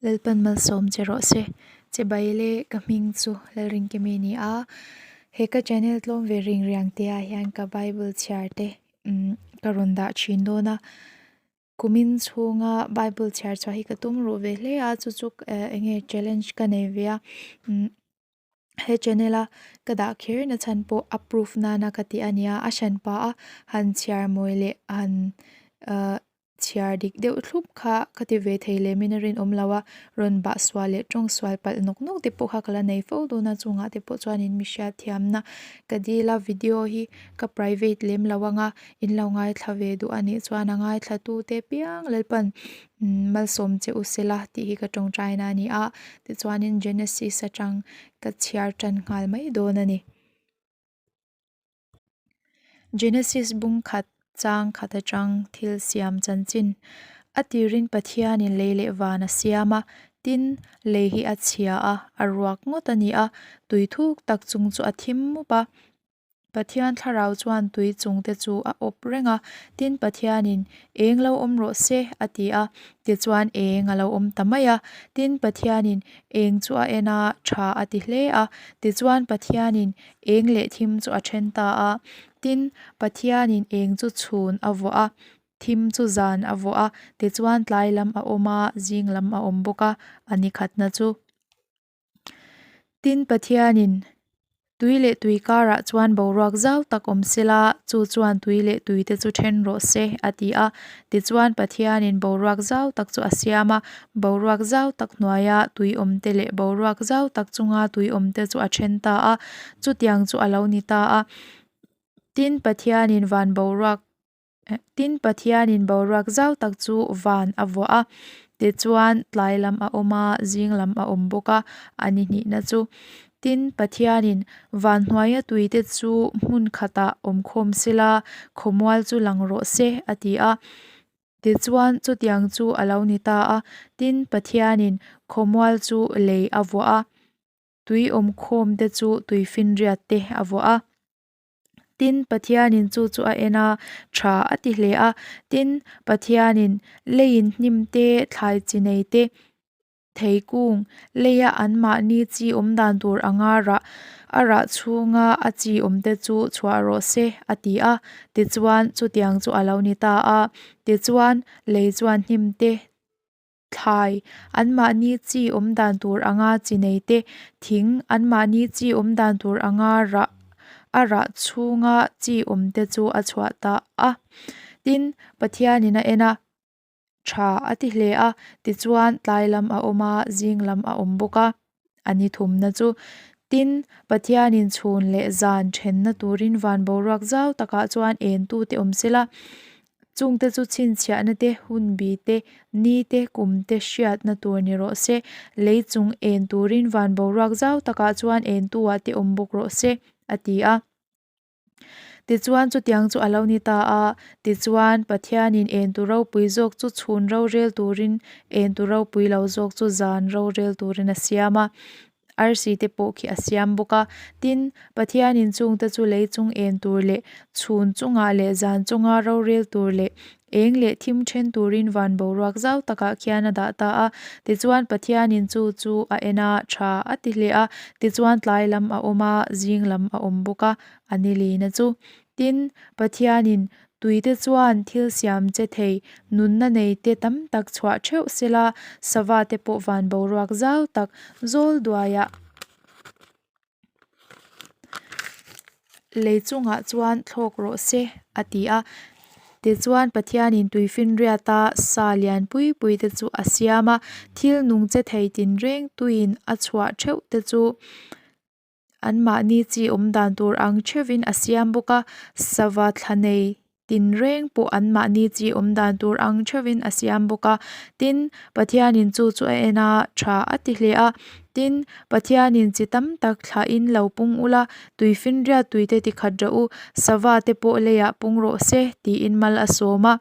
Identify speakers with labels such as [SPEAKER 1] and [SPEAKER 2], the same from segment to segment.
[SPEAKER 1] Lalpan malsawm che rawh se. Chibai le ka hming chu Lalrinkimi a ni a. He ka channel tlawm ve ring riang te ah hian ka bible chhiar te umm ka rawn dah thin dawn a. Kumin chhunga bible chhiar chhuah hi ka tum ruh ve hle a chu chu eh eng nge challenge ka nei ve a umm he channel a ka dah kher na chhan pawh a proof nana ka tih a nia a hran pah a han chhiar mawi leh han ahh chhiar dik deuh thlup kha ka ti ve thei lem in a rinawm lo a rawn bah sual leh tawng sual palh nawk nawk te pawh kha ka la nei fo dawn a chungah te pawh chuanin mi hriatthiamna ka dil a video hi ka private lem lo ang a in lo ngaithla ve duh a nih chuan a ngaithla tu te piang Lalpan malsawm che u sela tih hi ka tawngtaina a ni a tichuanin Genesis atang ka chhiar tan nghal mai dawn a ni. Genesis bung khat chang khat atang thil siam chanchin a tirin Pathianin lei leh van a siam a tin lei hi a chhia a a ruak ngawt a ni a tui thuk tak chung chu a thim mup a. Pathian thlarau chuan tui chung te chu a awp reng a, tin Pathianin, Eng lo awm rawh se, a ti a. Tichuan eng a lo awm ta mai a. Tin Pathianin eng chu a en a, tha a ti hle a. Tichuan Pathianin eng leh thim chu a then ta a. Tin, Pathianin eng chu chhun a vuah a, thim chu zan a vuah a. Tichuan tlai lam a awm a, zing lam a awm bawk a, a ni khatna chu. Tin, Pathianin tui leh tui karah chuan boruak zau tak awm sela, chu chuan tui leh tuite chu then rawh se, a ti a. Tichuan, Pathianin boruak zau tak chu a siam a, boruak zau tak hnuaia tui awmte leh boruak zau tak chunga tui awmte chu a then ta a, chutiang chu a lo ni ta a. Tin, Pathianin van boruak Tin, Pathianin boruak zau tak chu van a vuah a, tichuan tlai lam a awm a, zing lam a awm bawk a, a ni hnihna chu. Tin, Pathianin van hnuaia tuite chu hmun khatah awm khawm sela, khawmual chu lang rawh se, a ti a. Tichuan, chutiang chu a lo ni ta a. Tin, Pathianin khawmual chu lei a vuah a, tui awm khawmte chu tuifinriat te a vuah a. Tin, Pathianin chu chu a en a, tha a ti hle a. Tin, Pathianin leiin hnim te, thlai chi nei te, thei kung, leia anmahni chi awm dan tur anga rah, a rah chhunga a chi awm te chu chhuah rawh se, a ti a. Tichuan, chutiang chu a lo ni ta a. Tichuan, lei chuan hnim te, Thlai, anmahni chi awm dan tur anga chi nei te, thing, anmahni chi awm dan tur anga rah, a rah chhunga chi awm te chu a chhuah ta a. Tin, Pathianin a en a, tha a ti hle a, tichuan tlai lam a awm a, zing lam a awm bawk a, a ni thumna chu. Tin, Pathianin chhun leh zan thenna turin van boruak zau takah chuan entu te awm sela, Chungte chu chhinchhiahna te, hunbi te, ni te, kum te hriatna tur ni rawh se. Lei chung en turin van boruak zau takah chuan entu-ah te awm bawk rawh se, a ti a. Tichuan chutiang chu a lo ni ta a. Tichuan Pathianin entu ropui zawk chu chhun rorel turin, entu ropui lo zawk chu zan rorel turin a siam a. Arsi te pawh khi a siam bawk a. Tin, Pathianin chungte chu lei chung en tur leh chhun chungah leh zan chunga rorel tur leh eng leh thim then turin van boruak zau takah khian a dah ta a. Tichuan, Pathianin chu chu a en a, tha a ti hle a. Tichuan, tlai lam a awm a, zing lam a awm bawk a, a ni lina chu. Tin, Pathianin Tuite chuan thil siam che thei, nunna nei te tam tak chhuah theuh sela, sava te pawh van boruak zau tak zawl duaiah lei chungah chuan thlawk rawh se, a ti a. Tichuan Pathianin tuifinriata sa lian pui pui te chu a siam a, thil nung che thei tinreng tuiin a chhuah theuh te chu Anmahni chi awm dan tur ang theuhin a siam bawk a, sava thla nei tinreng pawh anmahni chi awm dan tur ang theuhin a siam bawk a. Tin, Pathianin chu chu a en a, tha a ti hle a. Tin, Pathianin chi tam tak thlahin lo pung ula, tuifinriat tuite ti khat rawh u, sava te pawh leiah pung rawh se, tiin mal a sawm a.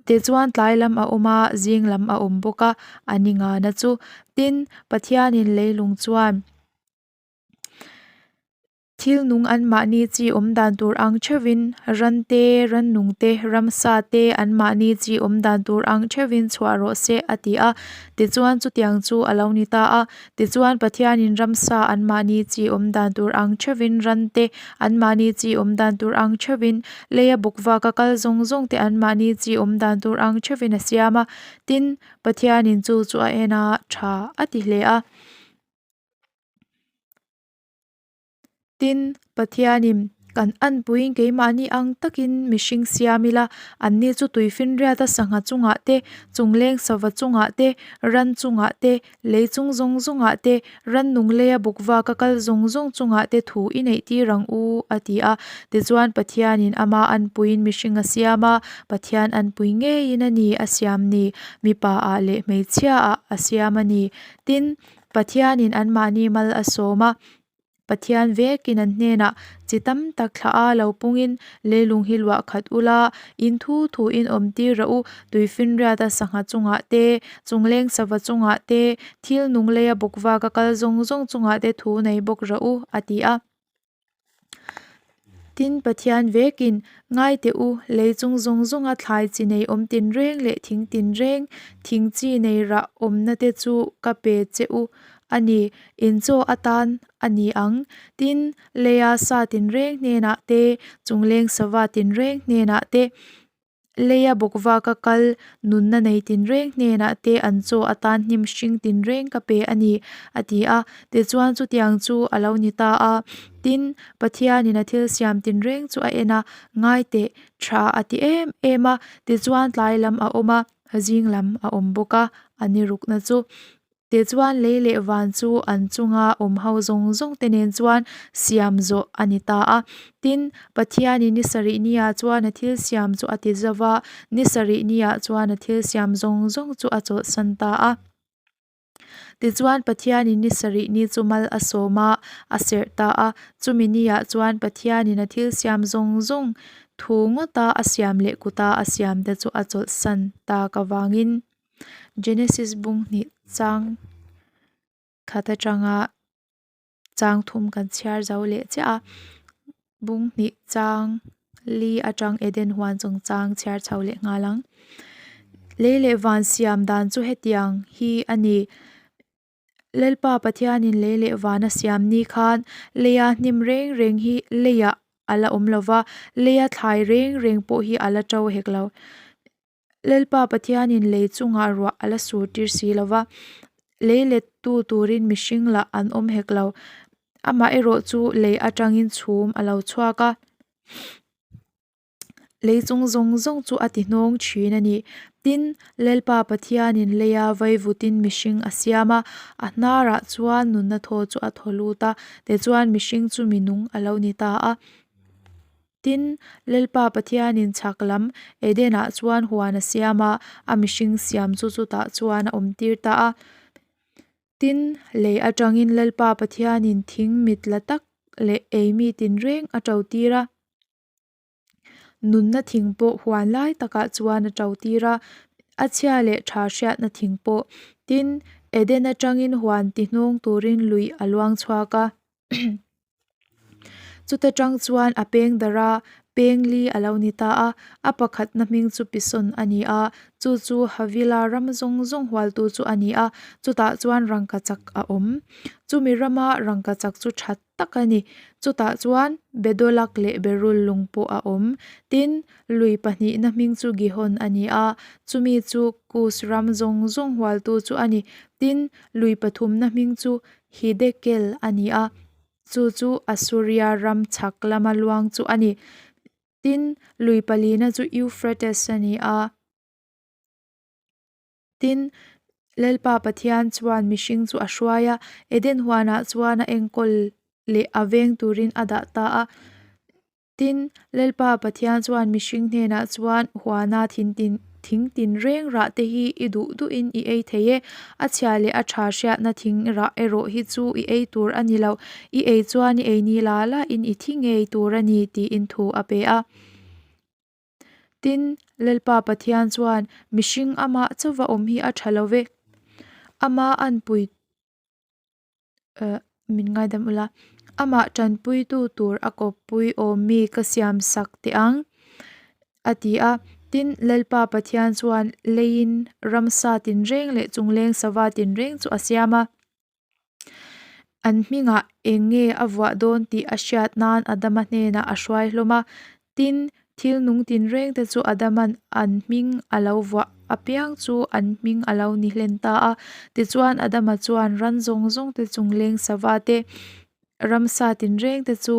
[SPEAKER 1] Tichuan tlai lam a awm a, zing lam a awm bawk a, a ni ngana chu. Tin, Pathianin leilung chuan. Thil nung anmahni chi awm dan tur ang theuhin, ran te, rannung te, ramsa te anmahni chi awm dan tur ang theuhin chhuah rawh se, a ti a. Tichuan chutiang chu a lo ni ta a. Tichuan Pathianin ramsa anmahni chi awm dan tur ang theuhin, ran te anmahni chi awm dan tur ang theuhin, leia bawkvaka kal zawng zawng te anmahni chi awm dan tur ang theuhin a siam a. Tin, Pathianin chu chu a en a, tha a ti hle a. Tin, Pathianin, Kan anpuiin keimahni ang takin mihring siam ila, anni chu tuifinriata sangha chungah te, chungleng sava chungah te, ran chungah te, lei chung zawng zawngah te, rannung leia bawkvaka kal zawng zawng chungah te thu i neih tir ang u, a ti a. Tichuan, Pathianin ama anpuiin mihring a siam a, Pathian anpui ngeiin a ni a siam ni, mipaah leh hmeichhiaah a siam a ni. Tin, Pathianin anmahni mal a sawm a, Pathian vekin an hnenah chi tam tak thlah a lo pungin leilung hi luah khat ula, in thu thuin awm tir rawh u, tuifinriata sangha chungah te, chungleng sava chungah te, thil nung leia bawkvaka kal zawng zawng chungah te thu nei bawk rawh u, a ti a. Tin, Pathian vekin, Ngai teh u, lei chung zawng zawnga thlai chi nei awm tinreng leh thing tinreng, thing chi nei rah awmna te chu ka pe che u a ni, in chaw atan a ni ang. Tin, leia sa tinreng hnenah te, chungleng sava tinreng hnenah te, Leia bawkvaka kal nunna nei tinreng hnenah te an chaw atan hnim hring tinreng ka pe a ni, a ti a. Tichuan chutiang chu a lo ni ta a. Tin, Pathianin a thil siam tinreng chu a en a, ngai teh, tha a ti em em a. Tichuan tlai lam a awm a, zing lam a awm bawk a, a ni rukna chu. Tichuan lei leh van chu an chunga awm ho zawng zawng te nen chuan siam zawh a ni ta a. Tin, Pathianin ni sarih niah chuan a thil siam chu a ti zo va, ni sarih niah chuan a thil siam zawng zawng chu a chawlhsan ta a. Tichuan Pathianin ni sarih ni chu mal a sawm a, a serh ta a. Chumi niah chuan Pathianin a thil siam zawng zawng thu ngawta a siam leh kuta a siam te chu a chawlhsan tak avangin. Genesis bung hnih chang khat atanga chang thum kan chhiar zo leh chiah a bung hnih chang li atang Eden huan chungchang chhiar chho leh nghal ang lei leh van siam dan chu hetiang hi a ni Lalpa Pathianin lei leh van a siam ni khan leia hnim reng reng hi leiah a la awm lova leia thlai reng reng pawh hi a la to hek lo. Lalpa Pathianin lei chungah ruah a la sur tir si lo va, lei lettu turin mihring lah an awm hek lo. Amaherawh chu lei atangin chhum a lo chhuak a, lei chung zawng zawng chu a ti hnawng thin a ni. Tin, Lalpa Pathianin leia vaivutin mihring a siam a, a hnarah chuan nunna thaw chu a thaw lut a, tichuan mihring chu minung a lo ni ta a. Tin, Lalpa Pathianin chhak lam Eden-ah chuan huan a siam a, a mihring siam chu chutah chuan a awmtir ta a. Tin, lei atangin Lalpa Pathianin thing mit la tak leh eimi tinreng a totir a. Nunna thing pawh huan lai takah chuan a totir a, a chhia leh tha hriatna thing pawh. Tin, Eden atangin huan tihnawng turin lui a luang chhuak a. Chuta tang chuan a peng darh a, peng li a lo ni ta a, a pakhatna hming chu Pison a ni a, chu chu Havila ram zawng zawng hualtu chu a ni a, chutah chuan rangkachak a awm. Chumi rama rangkachak chu tha tak a ni, chutah chuan Bedolak leh Berul lung pawh a awm. Tin, lui pahnihna hming chu Gihon a ni a, chumi chu Kus ram zawng zawng hualtu chu a ni. Tin, lui pathumna hming chu Hidekel a ni a, chu chu Assuria ram chhak lama luang chu a ni. Tin, lui palina chu Euphrates a ni a. Tin, Lalpa Pathian chuan mihring chu a hruai a, Eden huanah chuan a enkawl leh a veng turin a dah ta a. Tin, Lalpa Pathian chuan mihring hnenah chuan, Huana thin tin, thing tin reng rah te hi i duh duhin i ei thei e, a chhia leh a tha hriatna thing rah erawh hi chu i ei tur a ni lo, i ei chuan i ei ni la lain i thi ngei tur a ni, tiin thu a pe a. Tin, Lalpa Pathian chuan, Mihring amah chauva awm hi a tha lo ve, ama anpui. Min ngaidam ula. Amah tanpuitu tur a kawppui awm mi ka siam sak teh ang, a ti a. Tin, Lalpa Pathian chuan leiin ramsa tinreng leh chungleng sava tinreng chu a siam a. An hmingah eng nge a vuah dawn tih a hriat nan Adama hnenah a hruai hlawm a. Tin, thil nung tinreng te chu Adama'n an hming a lo vuah apiang chu an hming a lo ni hlen ta a. Tichuan, Adama chuan ran zawng zawng te chungleng sava te, ramsa tinreng te chu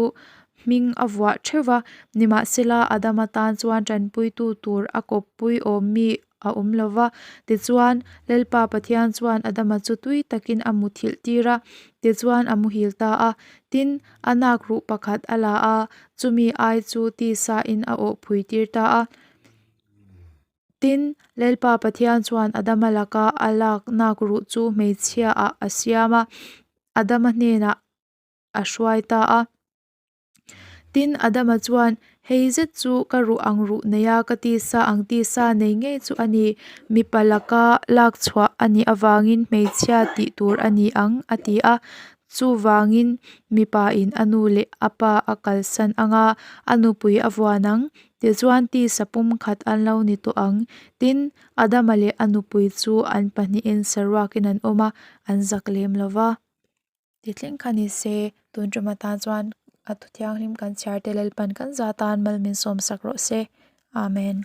[SPEAKER 1] hming a vuah theuh va. Nimahsela, Adama tan chuan tanpuitu tur a kawppui awm mi a awm lo va. Tichuan, Lalpa Pathian chuan Adama chu tui takin a muthilh tir a, tichuan a muhil ta a. Tin, a nak ruh pakhat a la a, chumi ai chu tisa in a awh phui tir ta a. Tin, Lalpa Pathian chuan Adama laka a lak nak ruh chu hmeichhia ah a siam a, Adama hnenah a hruai ta a. Tin, Adama chuan, Hei zet chu ka ruh ang ruh nei a, ka tisa ang tisa nei ngei chu a ni. Mipa laka lak chhuah a nih avangin hmeichhia tih tur a ni ang, a ti a. Chuvangin mipain a nu leh a pa a kalsan ang a, a nupui a vuan ang. Tichuan tisa pumkhat an lo ni tawh ang. Tin, Adama leh a nupui chu an pahnihin saruakin an awm a, an zak lem lo va. Titling kha ni se, tun tum atan chuan a thu thianghlim kan chhiar te Lalpan kan za tan mal min sawm sak rawh se. Amen.